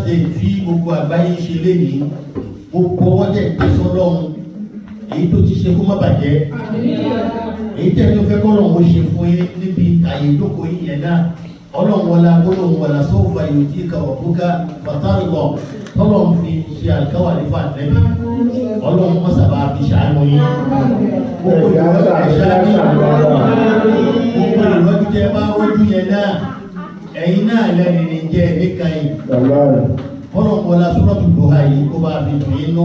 Day tí gbogbo àgbáyé ń ṣe lénìí, gbogbo ọwọ́ tẹ̀ gbé sọ́lọ́run, èyí tó ti ṣe kó má bàjẹ́, èyí tẹ́ tó fẹ́ kọ́lọ́run ó ṣe fún yín níbi àyè ìjókòó yín yẹn náà, Ọlọ́run wọlá gbólóhùn wọlá sawfa yu'tika rabbuka fatarda tọ́lọ́run fi ṣe àlùkáwà nípa àtẹ́bí, Ọlọ́run mọ́sàbá fi ṣàánú yín. Gbogbo ìrọ́jú tẹ́ bá rọ́jú yẹn náà, ẹ̀yin náà lẹ́ni ní jẹ́ níka yìí. Ọlọ́run wọlá Suratu Duha yìí kó bá fi dùn yín nú.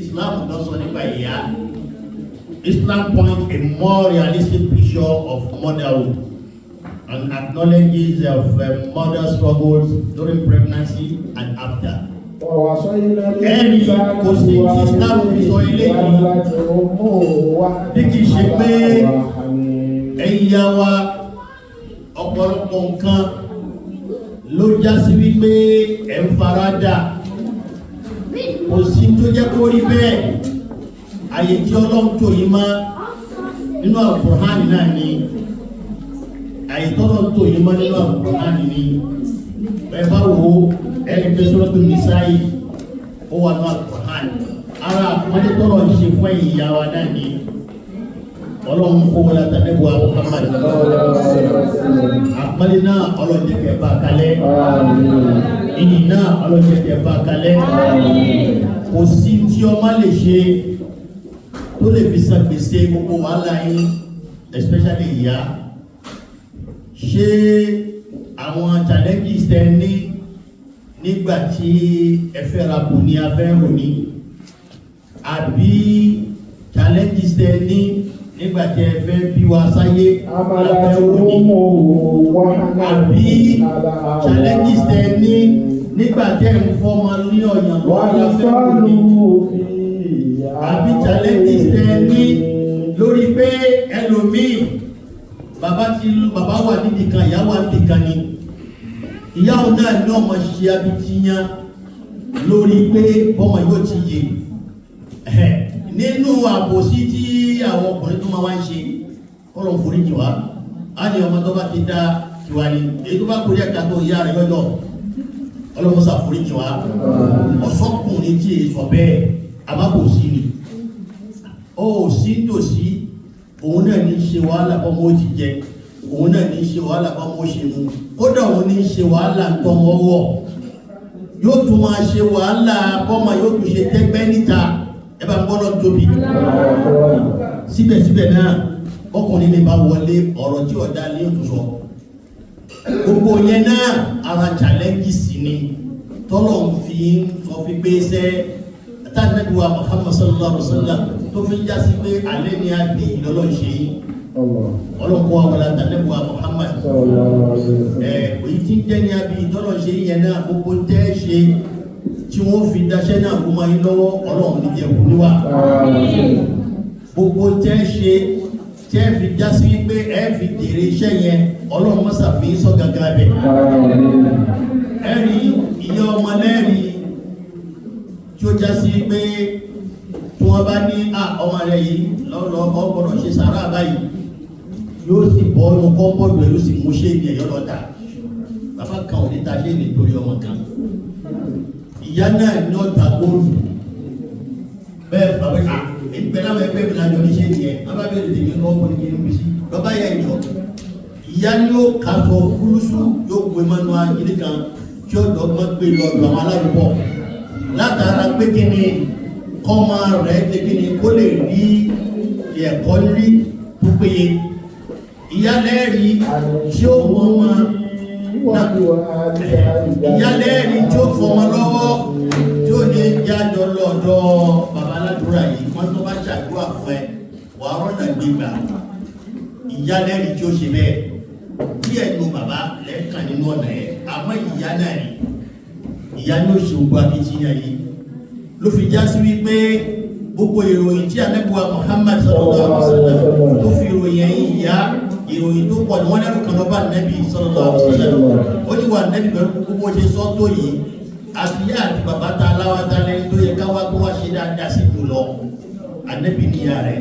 Islam lọ sọ nípa ìyá. Islam point a more realistic picture of motherhood and acknowledges of mother struggles during pregnancy and after. Ẹ̀rí kò sí tí Islam fi sọ eléyìí bí kì í ṣe pé ẹ̀yin ya wa, ọ̀pọ̀lọpọ̀ nǹkan ló já sí wípé ẹ̀ ń farada. Kò sí tó jẹ́ kó rí bẹ́ẹ̀. Àyè tí Ọlọ́run tó yìí má nínú Al-Qur'an náà ni àyè tọ́lọ́run tó yìí má nínú Al-Qur'an ni. Ẹ bá wo ẹni pé Suratu Nisa'i, ó wà ní Al-Qur'an. Ara àpọ́nlé tọ́lọ̀ ń ṣe fún ẹ̀yin ìyá wa náà ni. Ọlọ́run kó wọlé àtàlẹ́bùwà Muhammad, àpọ́nlé náà, Ọlọ́run jẹ́ kẹ́ bá kalẹ̀. Ìyìn náà, Ọlọ́run jẹ́ kẹ́ bá kalẹ̀. Kò sí tí ọmọ lè ṣe tó lè fi san gbèsè gbogbo wàhálà yín, especially ìyá. Ṣé àwọn challenges tẹ ní nígbà tí ẹ fẹ́ ra kò ní afẹ́ rò ní, àbí challenges tẹ ní nígbà tí ẹ fẹ́ bí wa sáyé afẹ́ rò ní, àbí challenges tẹ ní nígbà tí ẹ ń fọmọ ní ọ̀yàn lọ́wọ́ afẹ́ rò ní, àbí challenges tẹ ní lórí pé ẹlòmíì, bàbá tí bàbá wà nídìí kan, ìyá wà nídìí kan ni, ìyáwó náà ní ọmọ ṣe abitiyan lórí pé bọ́mọ yóò ti yè nínú àbòsí tí àwọn ọkùnrin tó máa wá ń ṣe. Kọ́lọ̀ foríjì wá. Á ní ọmọ tó bá ti dá tiwa ni, èyí tó bá kórè ẹ̀ka tó ìyá rẹ̀ lọ́jọ́. Ọlọ́mọsà foríjì wá. Ọ̀sọ́kùnrin tí èyí sọ bẹ́ẹ̀ àbábòsí ni ó sí tòsí. Òun náà ní ṣe wàhálà bọ́mọ ó ti jẹ, òun náà ní ṣe wàhálà bọ́mọ ó ṣe mu, kódà òun ní ṣe wàhálà ń tọmọ wọ̀, yóò tún máa ṣe wàhálà bọ́mọ yóò tún ṣe tẹ́gbẹ́ níta. Ẹ bá ń gbọ́dọ̀ tóbi. Síbẹ̀síbẹ̀ náà, ọkùnrin mi bá wọlé, ọ̀rọ̀ tí ọ̀dá ní òtún sọ. Gbogbo yẹn náà, ara challenges ni tọ́lọ̀ ń fi sọ fi pé sẹ́ tánàbí wa Muhammad sallallahu alaihi wa sallam tó fi ń já sí pé alẹ́ ni a bí ìlọ́lọ́ ṣe yìí. Ọlọ́kọ́ wa wọlé tánàbí wa Muhammad ẹ̀ èyí tí ń jẹ́ ní abí ìtọ́lọ̀ ṣe yẹn náà, gbogbo tẹ́ ṣe tí wọ́n fi daṣẹ́ náà kó máa yín lọ́wọ́, Ọlọ́run ní jẹ́ kú níwà. Gbogbo tẹ́ ṣe tẹ́ fi já sí pé ẹ fi jèrè iṣẹ́ yẹn, Ọlọ́run mọ́sà fi sọ gangan bẹ̀. Ẹ̀rí ìyá ọmọ lẹ́rìí tí ó já sí pé tí wọ́n bá ní à ọmọ rẹ̀ yìí lọ́lọ́ ọgbọ́dọ̀ ṣe sàárà báyìí, yóò sì bọ́ ọ́nù kọ́ńbọ̀dù ẹ̀, yóò sì mú ṣé ní ẹ̀yọ́ lọ́ta. Bàbá kan ò ní ta ṣé nítorí ọmọ kan. Ìyá náà ní ọ̀tá góòlù bẹ́ẹ̀. Bàbá à èyí pẹ̀lú àwọn ẹgbẹ́ mi lájọ ní ṣé nìyẹn. Bàbá bẹ́ẹ̀ tèmi ń lọ́wọ́ ní kí n bí sí bàbá yẹn yọ. Ìyá ni yóò kásọ kúlùsù, yóò gbé mọ́nú ajínigbé kan tí ó dọ́gbọ́n gbé lọ lọ àwọn aládùúgbò látara pé kí ni kọ́mọ rẹ̀ ṣe, kí ni kó lè rí ẹ̀kọ́ rí tó péye. Ìyá lẹ́rìí tí ó mọ ọmọ, ìyá lẹ́rìí tí ó fọmọ lọ́wọ́, tí ó ní jájọ lọ́dọ̀ bàbá aládùúrà yìí, wọ́n tó bá ṣàdúrà fún ẹ, wà á rọ́nà gbégbà. Ìyá lẹ́rìí tí ó ṣe bẹ́ẹ̀. Díẹ̀ nu bàbá lẹ́ẹ̀kan nínú ọ̀nà ẹ̀, àmọ́ ìyá náà ni ìyá ní ó ṣe gbogbo akitiyan yìí. Ló fi já sí wípé gbogbo ìròyìn tí Ànábì Muhammad sallallahu alaihi wasallam tó fi ìròyìn ẹ̀yìn ìyá, ìròyìn tó pọ̀ ní. Wọ́n lẹ́rù kan lọ́ba Ànábì sallallahu alaihi wasallam. Ó ní wà Ànábì, pẹ̀lú gbogbo ṣe sọ tó yìí, àti ìyá àti bàbá ta aláwátá lẹ́yìn tó yẹ káwá tó wá ṣe dáadáa sí jùlọ? Ànábì ní ìyá rẹ̀,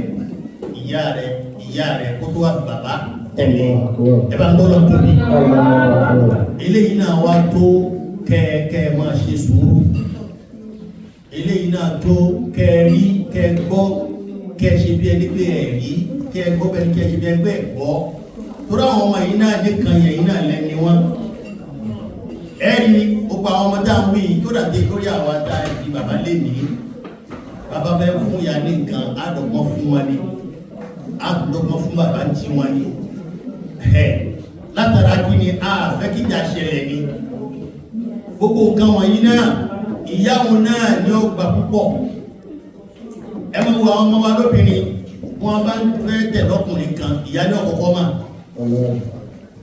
ìyá rẹ̀, ìyá rẹ̀, kó tó wá fi bàbá tẹ̀lé. Ẹ bá ń gbọ́dọ̀ tóbi. Eléyìí náà wá tó. Kẹ́ máa ṣe sùúrù. Eléyìí náà tó kẹ́ rí, kẹ́ gbọ́, kẹ́ ṣe bí ẹni pé ẹ̀ rí, kẹ́ gbọ́ bẹ́ẹ̀, kẹ́ ṣe bí ẹni pé ẹ̀ gbọ́. Torí àwọn ọmọ yìí náà nìkan yẹn yìí náà lẹ́ni wọn. Ẹ̀rí gbogbo àwọn ọmọ tá à ń wí yìí tó dàbí lórí àwọn ata ìdí bàbá lè ní. Bàbá fẹ́ fún ìyá ní nǹkan, á dọ̀gbọ́n fún wọn ni. Á dọ̀gbọ́n fún bàbá ń tí wọn ni. Látara kí ni a fẹ́ kíjà ṣẹlẹ̀ ni. Gbogbo nǹkan wọ̀nyí náà, ìyá òun náà ni ó gbà púpọ̀. Ẹ máa wo àwọn ọmọ wa lóbìnrin, wọn bá ń fẹ́ tẹ̀ lọ́kùnrin kan, ìyá ní ọ̀kọ̀ọ̀kọ̀ mà.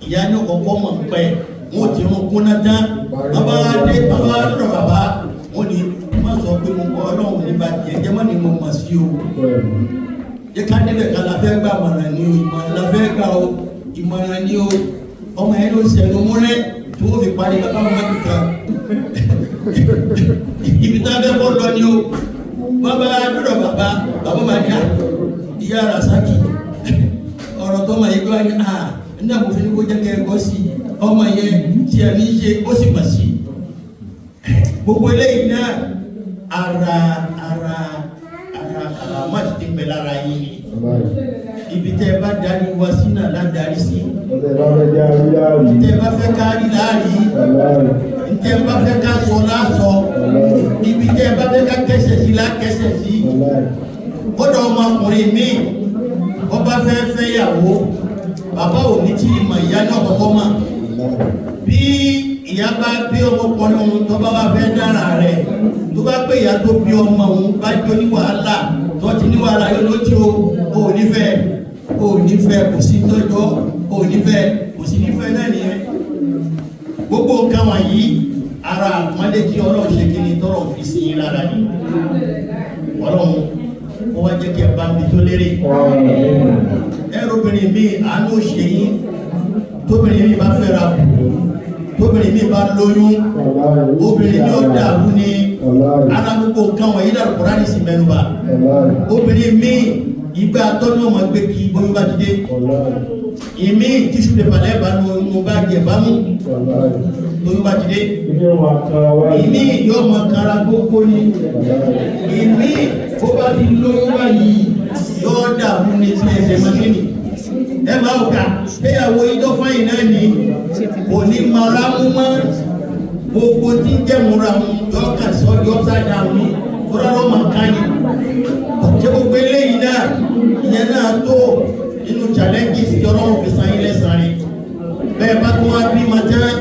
Ìyá ní ọ̀kọ̀ọ̀kọ̀ mọ̀ ń pẹ́, wọn ò ti rún kúnná tán. Bàbá dé, bàbá lọ́dọ̀ bàbá, wọn ni má sọ pé mo kọ́ Ọlọ́run ní bá tiẹ̀ jẹ́ mọ́ ni mo mọ̀ sí o. Jẹ́ ká débẹ̀ ká la fẹ́ gbà mọ̀ràn ni o, ìmọ̀ràn la fẹ́ gbà o, ìmọ̀ràn ni o. Ọmọ yẹn ló ṣẹ̀nu múrẹ́ tí wọ́n fi parí bàbá wọn nìkan. Ibi tá a fẹ́ kọ́ lọ ni o. Bàbá lọ́dọ̀ bàbá, bàbá bá ní à, ìyá Rasaki, ọ̀rọ̀ tó máa yẹ kí wá ní à, ní àbòfin ní kó jẹ́ kẹ́ ẹ gbọ́ sí i. Ọmọ yẹn tí a ní ṣe ó sì mà sí. Gbogbo eléyìí náà, ara ara ara àràmà ti ń bẹ lára yín ni. Ibi tẹ́ ẹ bá darí wa sí náà ládarí sí. Tẹ́ ẹ bá fẹ́ ká rí láàrí. Tẹ́ ẹ bá fẹ́ ká sọ láṣọ. Ibi tẹ́ ẹ bá fẹ́ ká kẹsẹ̀ sí lákẹsẹ̀ sí. Kódà ọmọkùnrin mi, wọ́n bá fẹ́ fẹ́ yàwó, bàbá ò ní tí ìmọ̀ ìyá náà kọ́kọ́ mọ̀. Bí ìyá bá bí ọmọkùnrin òun tó bá wá fẹ́ dára rẹ̀, tó bá pé ìyá tó bí ọmọ òun bá jó ní wàhálà, tó ti ní wàhálà yóò ló tí o, ò ní fẹ́, ò ní fẹ́, kò sí tọ́jọ́, ò ní fẹ́, kò sí ní fẹ́ náà nìyẹn. Gbogbo nǹkan wọ̀nyí, ara àpọ́nlé tí Ọlọ́run ṣe kí ni tọ́rọ̀ fi sí yín lára ni. Ọlọ́run kó wá jẹ́ kí ẹ bá mi tó lérè. Ẹrù obìnrin mi àánú ṣe yín, tóbìnrin mi bá fẹ́ra kù, tóbìnrin mi bá lóyún, obìnrin mi ó dàrú ni. Ara gbogbo nǹkan wọ̀nyí dàrú Kùránì sì mẹ́nuba. Obìnrin mi ìgbà tọ́jú ọmọ gbé kí bóyún bá ti dé. Ìmí tíṣù pépà lẹ́ẹ̀bá nu bá jẹ bá mú lóyún bá ti dé. Ìmí yóò mọ kára gbogbo ni. Ìmí bó bá ti lóyún báyìí yóò dàrú ní sí ẹsẹ̀ mọ́ṣínì. Ẹ máa ò kà péyàwó ijó fáyìn náà ni kò ní mara mú mọ́. Gbogbo tí ń jẹ́ múra mú yọ kà sọ́ yọ sájà ní kúrọ́rọ́ máa ká ni. Ṣé gbogbo eléyìí náà ìyẹn náà tó nínú challenges tí Ọlọ́run fi san yín lẹ́san ni. Bẹ́ẹ̀ bá tún wá bí máa tán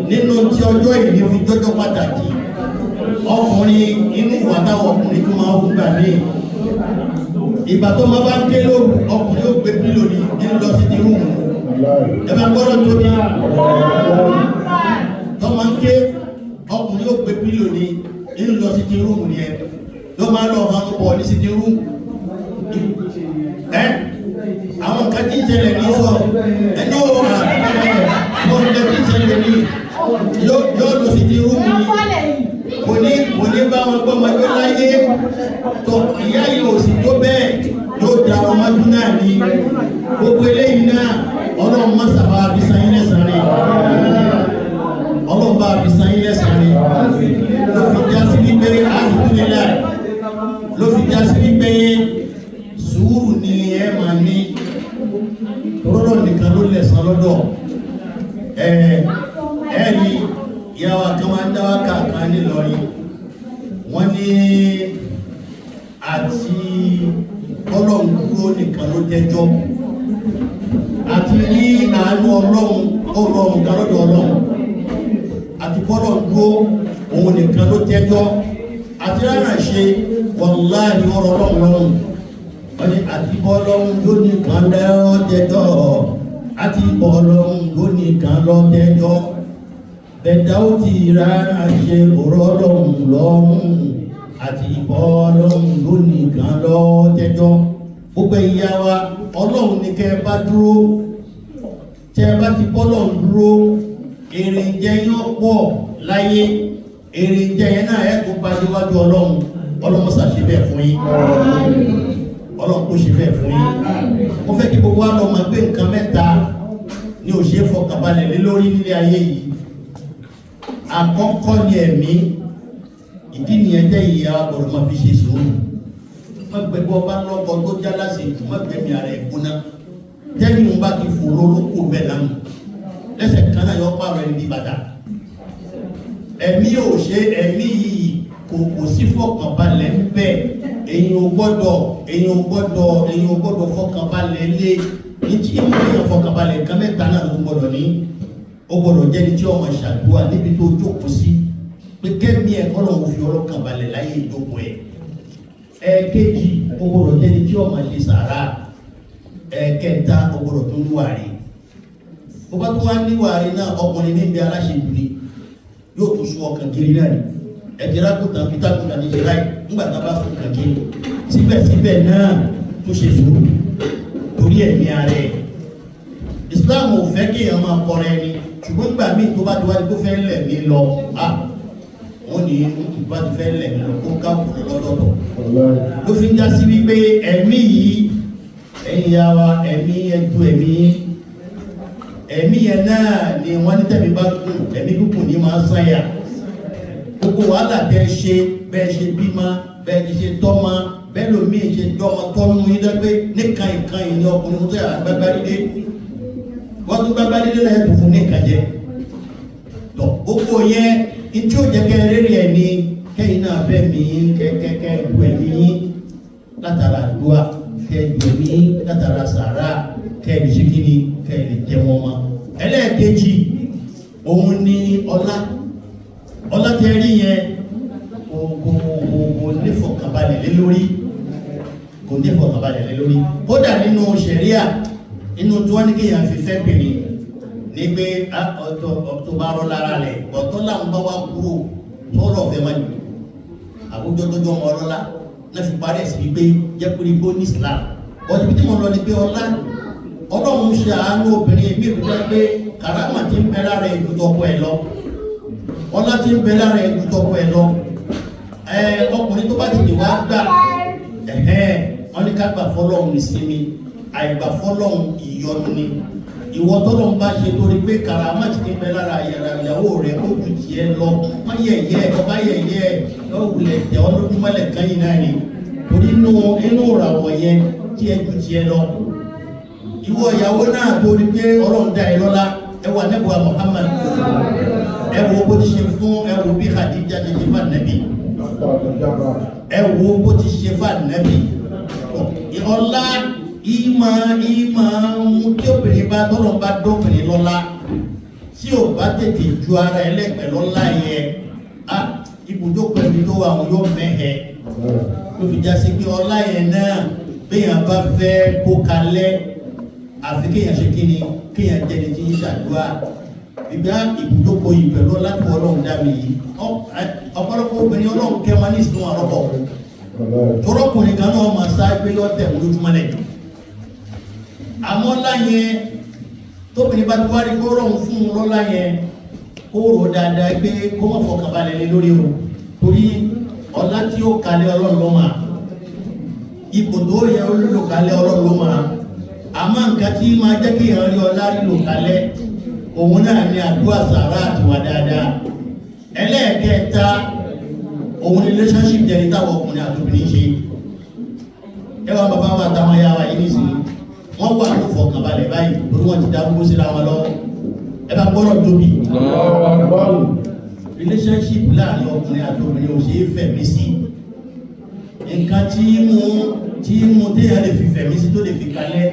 nínú tí ọjọ́ ìní fi jọjọ́ pàtàkì. Ọkùnrin inú ìwà táwọn ọkùnrin tó máa ń gbà mí. Ìgbà tó máa bá ń ké lóru, ọkùnrin ó gbé pílò ní ń lọ sí ti rúùmù. Ẹ máa gbọ́dọ̀ tóbi. Tó máa ń ké, ọkùnrin ó gbé pílò ní ń lọ sí ti rúùmù yẹn. Ló máa lọ máa ń bọ̀ ní sí ti rúùmù. Ẹ àwọn nǹkan tí ń ṣẹlẹ̀ ní sọ, ẹni ó wà àwọn nǹkan tí ń ṣẹlẹ̀ ní yóò lọ sí ti rúùmù ni. Kò ní bá wọn gbọ́ ọmọdé láyé tó ìyá yìí ò sì tó bẹ́ẹ̀ yóò da ọmọdé náà ní. Gbogbo eléyìí náà Ọlọ́run má sábà fi san yín lẹ́san rẹ̀. Ọlọ́run bá fi san yín lẹ́san rẹ̀. Ló fi já sí wípé alhamdulillah, ló fi já sí wípé sùúrù ni ẹ máa ní. Rọ́rọ̀ nìkan ló lẹ̀san lọ́dọ̀. Ẹ rí ìyá wa kan máa ń dá wákà kan nílọrin. Wọ́n ní àti Ọlọ́run kúrò nìkan ló jẹ́jọ́. Àti ní àánú Ọlọ́run ó rọrùn kan lọ́dọ̀ Ọlọ́run. Àti bọ́lọ̀ dúró òun nìkan ló jẹ́jọ́. Àti rárá ṣe wàláhì ọ̀rọ̀ Ọlọ́run lọ́rùn. Wọ́n ní àti bọ́lọ́run ló nìkan lọ́ jẹ́jọ́. Àti bọ́lọ́run ló nìkan lọ́ jẹ́jọ́. Bẹ̀dá ó ti rárá ṣe ọ̀rọ̀ Ọlọ́run lọ́rùn. Àti bọ́lọ́run ló nìkan lọ́ jẹ́jọ́. Gbogbo ìyá wa Ọlọ́run ní kẹ́ ẹ bá dúró. Tẹ́ ẹ bá ti bọ́lọ́run dúró, èrè jẹ́ yín pọ̀ láyé. Èrè jẹ́ yẹn náà ẹ̀ tó bá déwájú Ọlọ́run. Ọlọ́run ṣàṣe bẹ́ẹ̀ fún yín. Ọlọ́run kò ṣe bẹ́ẹ̀ fún yín. Mo fẹ́ kí gbogbo wa lọ máa gbé nǹkan mẹ́ta ní ò ṣe é fọkànbalẹ̀ lé lórí nílé ayé yìí. Àkọ́kọ́ ni ẹ̀mí. Ìdí nìyẹn jẹ́ ìyá gbọ́dọ̀ máa fi ṣe sùúrù. Má gbẹgbẹ́ ọba lọ́kọ tó já lásìkò, má gbẹ̀mí ara ẹ̀ gbóná. Tẹ́lẹ̀ ń bá ti fòró lóko bẹ́ẹ̀ lánàá. Lẹ́sẹ̀ kan náà yọ pààrọ̀ ẹni bí bàtà. Ẹ̀mí ò ṣe ẹ̀mí yìí kò sí fọkànbalẹ̀ ń bẹ̀. Èyàn ò gbọ́dọ̀ fọkànbalẹ̀ lé. Ní tí èyàn fọkànbalẹ̀ nǹkan mẹ́ta náà ló gbọ́dọ̀ ní. Ó gbọ́dọ̀ jẹ́ni tí ọmọ ṣàdúrà níbi tó jókòó sí. Pé kẹ́mi ẹ̀ kọ́ lọ́wọ́ fi ọlọ́kànbalẹ̀ láyé ìjókòó ẹ̀. Ẹ̀ẹ̀kejì, ó gbọ́dọ̀ jẹ́ni tí ọmọ ṣe sàrà. Ẹ̀ẹ̀kẹta, ó gbọ́dọ̀ tún níwàrí. Bó bá tún wá níwàrí náà, ọkùnrin níbi aláṣejù ni yóò tún sún ọkàn kiri náà ni. Ẹ̀jẹ̀ rákùtà pítákùtà ní ṣe láì nígbà tá a bá sún ọkàn kiri. Síbẹ̀síbẹ̀ náà tó ṣe sùúrù torí ẹ̀mí ara ẹ̀. Islam ò fẹ́ kéèyàn máa kọrẹ ẹni, ṣùgbọ́n gbà míì tó bá ti wá ní kó fẹ́ lẹ̀ mí lọ, wọ́n ní bá ti fẹ́ lẹ̀ mí lọ kó ká kúrò lọ́dọ̀ọ̀dọ̀. Ló fi ń já sí wípé ẹ̀mí yìí, ẹ̀yin ya wa, ẹ̀mí ẹ̀dùn ẹ̀mí. Ẹ̀mí yẹn náà ni wọ́n ní tẹ̀mí bá gùn, ẹ̀mí gúngùn ní máa sáyà. Gbogbo wàhálà tẹ́ ṣe, bẹ́ẹ̀ ṣe bímọ, bẹ́ẹ̀ ti ṣe tọ́mọ, bẹ́ẹ̀ lómi ṣe dọ́mọ tọ́nu yín dẹ́gbẹ́ níkan ìkan yìí ní ọkùnrin tó yà gbágbá dídé. Wọ́n tún gbágbá dídé lẹ́yìn tó fún níkan jẹ. Tọ́ gbogbo yẹn, ntí ó jẹ́ kẹ́ rírì ẹ̀ ni kẹ́yìn náà fẹ́ mi kẹ́kẹ́kẹ́ du ẹ̀mí yín látara àdúrà, kẹ́ du ẹ̀mí yín látara sàrà, kẹ́ ẹ̀ lè ṣe kíni, kẹ́ ẹ̀ lè jẹ wọn mọ́. Ẹlẹ́ẹ̀kejì, òun ni ọlá. Ọlá tẹ rí yẹn kò nífọ̀kànbalẹ̀ lé lórí. Kò nífọ̀kànbalẹ̀ lé lórí. Kódà nínú ṣẹ̀ríà, nínú tí wọ́n ní kéèyàn fi fẹ́ bìnrin ní pé ọ̀tọ̀ bá rọ́ lára rẹ̀, ọ̀tọ̀ làwọn bá wá kúrò tọ́rọ̀ fẹ́ máa jù. Àwùjọ tó jọ ọmọ ọlọ́lá náà fi parí ẹ̀sìn wípé jẹ́ pé igbó ní Islam. Ọtí bí tí mo lọ ni pé ọlá Ọlọ́run ṣe àánú obìnrin mi ìlú jẹ́ pé kàrámà ti ń bẹ lára ìlú tọkọ ẹ̀ lọ. Ọlá ti ń bẹ lára ìlú tọkọ ẹ̀ lọ. Ọkùnrin tó bá tètè wá gbà, wọ́n ní ká gbà fọlọ́run ìsinmi, àìgbà fọlọ́run ìyọnu ni. Ìwọ tọ́lọ́run bá ṣe torí pé kàrámà ti ń bẹ lára ìyàwó rẹ̀ ó ju tiẹ̀ lọ. Má yẹ̀yẹ́, ọba yẹ̀yẹ́, yóò wulẹ̀ tẹ̀ ọ́ lójúmọ́lẹ̀ kányìn náà ni. Torí inú ìràwọ̀ yẹn tí ẹ ju tiẹ̀ lọ. Ìwọ ìyàwó náà torí pé Ọlọ́run dá ẹ lọ́lá, ẹ wà nẹ́bùwà Muhammad. Ẹ wo bó ti ṣe fún, ẹ wo bí Khadija ti ṣe fún Ànábì. Ẹ wo bó ti ṣe fún Ànábì. Ọlá ìmọ̀ mú tí obìnrin bá tọ́lọ̀ bá dọ́bìnrin lọ́lá, tí ò bá tètè ju ara ẹlẹ́pẹ̀ lọ́lá yẹn, ibùdókọ̀ ẹni tó wà wọn yóò mẹ́hẹ̀. Ló fi já sí pé ọlá yẹn náà béèyàn bá fẹ́ kó kalẹ̀, àfi kéèyàn ṣe kíni, kéèyàn jẹni tí ń ṣàdúrà. Ìgbà ibùdókọ̀ yìí pẹ̀lú ọlá tó Ọlọ́run dá mi yìí, ọ̀pọ̀lọpọ̀ obìnrin Ọlọ́run kẹ́ wọn ní ìsinmi àrọ́pọ̀. Tọ́rọ́kùnrin kan náà máa sá pé yọ tẹ̀ wọ́n lójúmọ́ lẹ̀. Àmọ́ ọlá yẹn, tóbìnrin bá ti wá rí kó rọrùn fún un lọ́lá yẹn, kó rò dáadáa pé kó má fọkànbalẹ̀ lé lórí o. Torí ọlá tí ó kalẹ̀ Ọlọ́run ló máa. Ipò tó yẹ ó lò kalẹ̀ Ọlọ́run ló máa. Àmọ́ nǹkan tí máa jẹ́ kí èèyàn rí ọlá rí lò kalẹ̀, òun náà ni àdúrà sàrà àtiwà dáadáa. Ẹlẹ́ẹ̀kẹta, òun ni relationship jẹ́ ní táwọn ọkùnrin àti obìnrin ṣe. Ẹ wá bàbá wa àtàwọn aya wa yìí nísìnyí, wọ́n wà ní ìfọ̀kànbalẹ̀ báyìí lórí wọ́n ti darúgbó síra wọn lọ. Ẹ bá gbọ́dọ̀ tóbi. Relationship láàrin ọkùnrin àti obìnrin ò ṣe é fẹ̀mí sí. Nǹkan tí mú téèyàn lè fi fẹ̀mí sí tó lè fi kalẹ̀,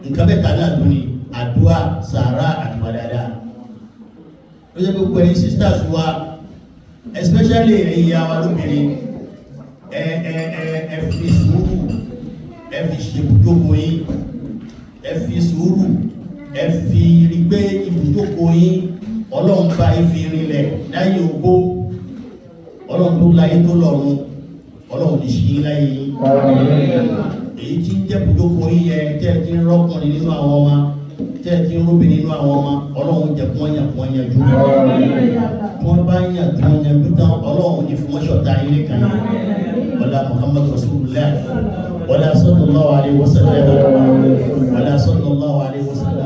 nǹkan bẹ́ẹ̀ kan náà tó ni àdúrà, sàrà àtiwà dáadáa. Ó jẹ́ gbogbo ẹ̀yin sisters wa, especially ẹ̀yin ìyá wa lóbìnrin, ẹ fi sùúrù, ẹ fi ṣe ibùjókòó yín, ẹ fi sùúrù, ẹ fi rí pé ibùjókòó yín Ọlọ́run bá yín fi rinlẹ̀ láyé ogbó. Ọlọ́run tó láyé tó lọ́run, Ọlọ́run ní ṣe yín láyé yín. Èyí tí ń jẹ́ ibùjókòó yín yẹn, tẹ́ ẹ ti ń rọ́kùnrin nínú àwọn ọmọ, tẹ́ ẹ ti ń róbìn nínú àwọn ọmọ, Ọlọ́run jẹ́ kí wọ́n yàn kí wọ́n yanjú. Tí wọ́n bá yàn kí wọ́n yanjú tán, Ọlọ́run ní fún wọn ṣọ̀tá yín nìkan yẹn. Ọlá Muhammad Rasulullah, ọlá sallallahu alaihi wasallam, ọlá sallallahu alaihi wasallam.